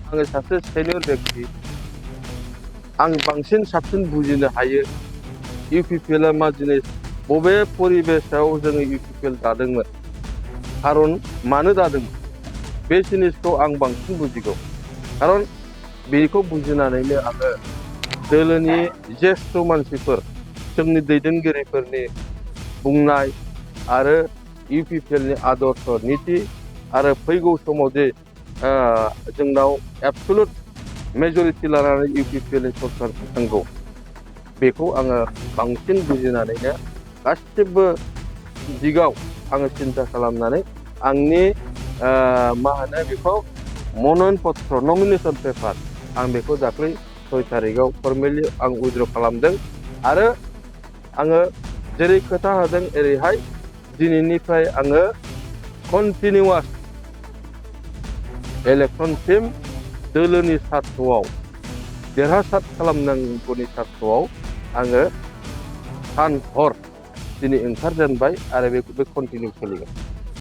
आङो सासे सेनियर बेक्ति आं बांसिन साबसिन बुजिनो हायो इउपिपिएलआ मा जिनिस बबे परिबेसाव जोङो इउपिपिएल दादोंमोन खारन मानो दादोंमोन बे जिनिसखौ आं बांसिन बुजिगौ खारन बेखौ बुजिनानैनो आङो दोलोनि ज्येष्ठ मानसिफोर जोंनि दैदेनगिरिफोरनि बुंनाय आरो इउपिपिएलनि आदर्श नीति आरो फैगौ समाव जे जोंनाव एबसुलुट मेजरिटि लानानै इउपिपिएलनि सरकार फैनांगौ बेखौ आङो बांसिन बुजिनानैनो गासिबो दिगाव आङो सिन्था खालामनानै आंनि मा होनो बेखौ मन'नयन पत्र नमिनेसन पेपार आं बेखौ दाख्लै 6 तारिखआव फर्मेलि आं उइथड्र खालामदों आरो आङो जेरै खोथा होदों एरैहाय दिनैनिफ्राय आङो कन्टिनिउआस इलेक्सनसिम दोलोनि सार्थआव देरहासार खालामनांगौनि सार्थआव आङो सान हर दिनै ओंखारजेनबाय आरो बे कन्टिनिउ सोलिगोन।